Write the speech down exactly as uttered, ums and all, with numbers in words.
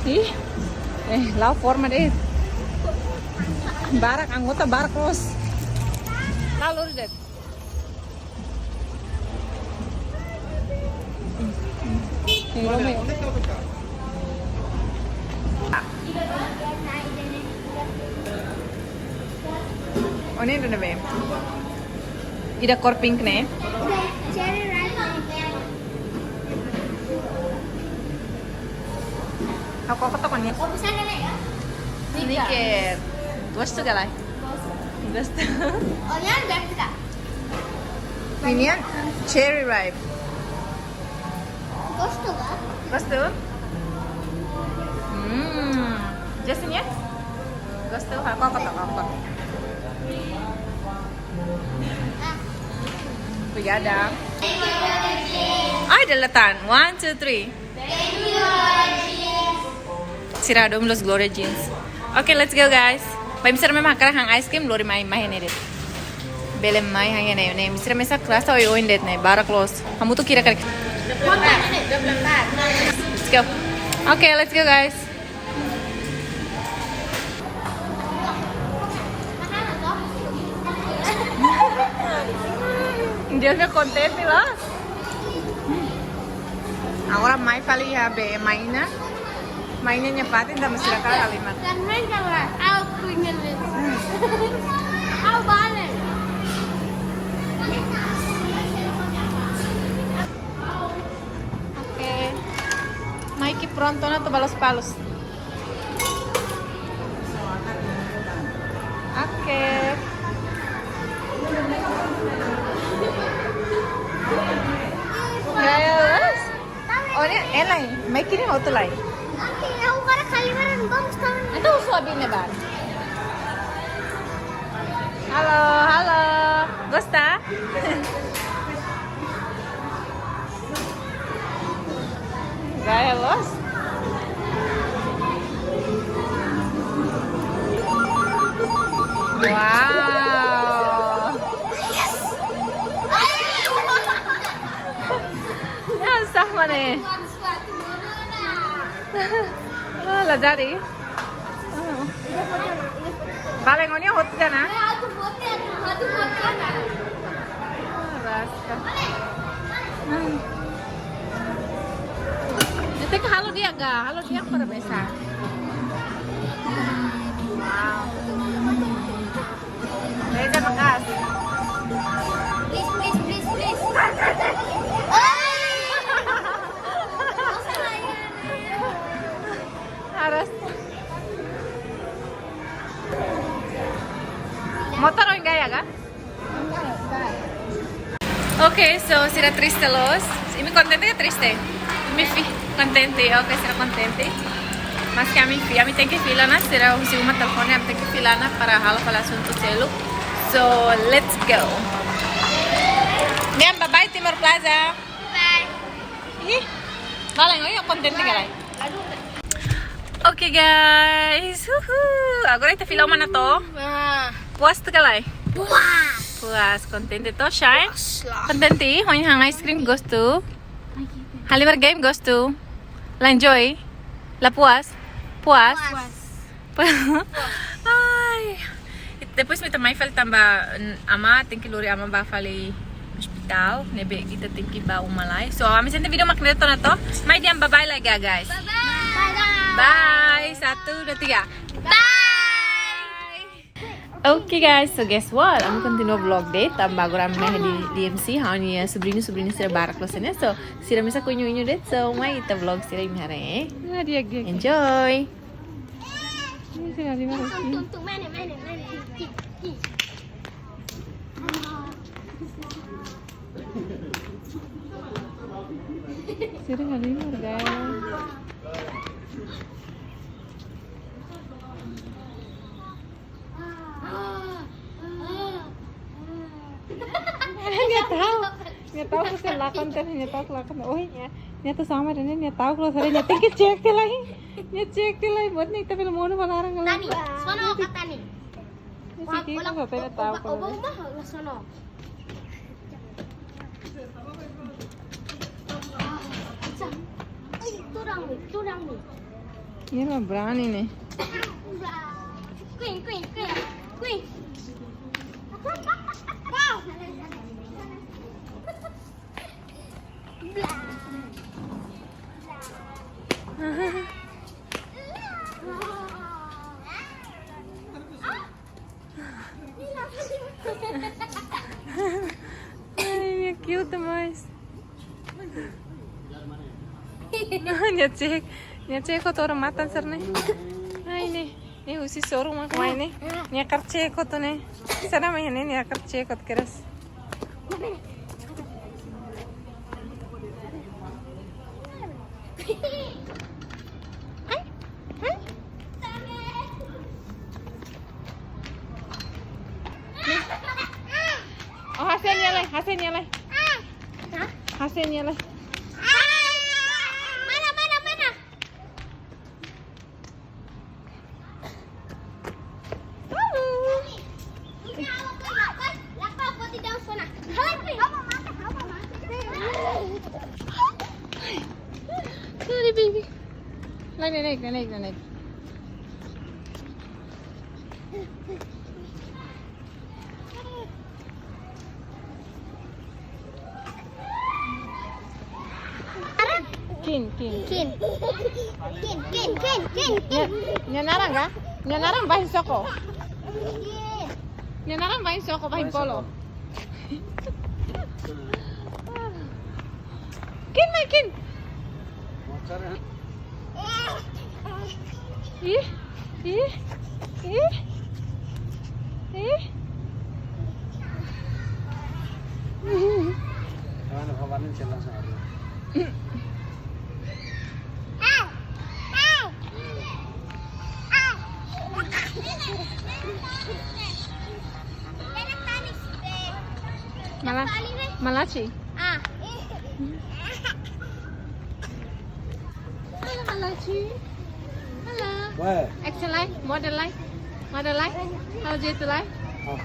Ih, eh, la'o forma de'it. Barak, anggota barak loos. La'o lori de'it. Eh, loma. Ó-nia ida-ne'ebé? Ida kór pink ne'e? Cherry ripe. Ha'u koko to'ok ó-nia. Snickers. Gostu ka lae? Gostu. Ó-nia bertu ka? Ninian cherry ripe. Gostu ka? Gostu? Hmm. Justin ya? Gostu, ha'u koko to'ok, koko. Obrigada. Ai, dala tan. One, two, three. Sira domin los Gloria Jeans. Oke, let's go, guys. Ba imi sira ne'ebé mak hakarak han ice cream, lori mai, mai iha ne'e de'it. Bele mai han iha ne'e, ne'e. Imi sira mesak rasa oioin de'it ne'e, barak loos. Hamutuk hira karik. Let's go. Oke, let's go, guys. Dia fica contente lá. Agora mai fali iha be maina. Maina nia fatin, entaun sira hakarak halimar. Kan main kawan. Au kuingan. Au balen. Oke. Mai ki pronto ona atu ba Lospalos. Oke. Gaya, Los. Ó-nia, eh, lae. Mai ki ne'e hotu lae. Oke, ha'u para kali baran bom tahun. Entaun husu abi ne'ebá. Halo, halo. Gosta? Gaya, Los. Wow. Ya, sah mana? Ah, la jadi. Ah. Bale, ó-nia hotu ka lae? Raska. Hmm. Tenke halo di'ak ka, halo di'ak para mesak. Wow. Reza maka'as. Please, please, please, please. Harus. Motor oin gaya ka? Oke, so sira triste loos. Imi kontente ka triste? Imi fih kontente. Oke, sira kontente. Maske ami fih, ami tenke fila ona, sira husi uma telefone, ami tenke fila ona para halo fali asuntu seluk. So, let's go. Nian, bye bye Timor Plaza. Bye. Ih, bale, ó-nia kontente ka lae? Oke, guys, uhu. Agora ita fila uma ona to. Ah. Puas ka lae? Puas. Puas, kontente to, Shine? Puas lah. Kontente, ho nia han ice cream gostu. Halimar game gostu. La enjoy. La puas. Puas. Puas. Ai. Depois ita mai fali tanba, n-, ama tenke lori ama ba fali ospitál, ne'ebé ita tenke ba uma lai. So, ami sente vídeo mak ne'e de'it ona to. Mai dehan bye bye lai, guys. Bye bye. Bye. Satu, dua, tiga. Bye. Oke, guys, so guess what? Ami kontinua vlog de'it, tanba agora ami mai iha D-, D M C, ha'u-nia sobriñu, sobriña sira barak loos ne'e. So, sira mesak oioin de'it, so mai ita vlog sira imi haree. Ah, dia, dia. Enjoy. Ini sira halimar. Tum, tum, tum, mana, mana, mana? Sira halimar, guys. Nia tahu. Nia tahu ke sira lakon tadi, nia tahu lakon. Oh, nia, nia tahu sama dengan nia tahu kalau saya nia tenke cek tiha lai. Nia cek tiha lai, buat nia ita belum mau nunggu larang kalau. Tani, sono ka Tani? Nia siki ko sa tena tahu kalau. Oba, oba, oba, la sono. Ai, turang ni, turang ni. Nia la brani ne'e. Queen, queen, queen, queen. Ai, nia cute demais. Nia cek, nia cek kotoru matan sira ne'e. Ai, ne'e, ne'e husi soru mak mai ne'e. Nia hakarak cek kotoru ne'e. Sira mai ne'e, nia hakarak cek kotoru keras. Oh, hasilnya lai, hasilnya lai. Hasilnya lai. Mana, mana, mana? Sorry, baby. Naik, naik, naik, naik, naik. Kin, kin. Kin. Kin, kin, kin, kin, kin. Nia, nia naran ka? Nia naran bahin soko. Kin. Nia naran bahin soko, bahin polo. Kin, mai kin. Ih, ih, ih, ih. Mala-, malaci. Ah. Halo, Malaci. Halo. Wah. Action lai, model lai. Model lai. Halo, jetu lai. Ah.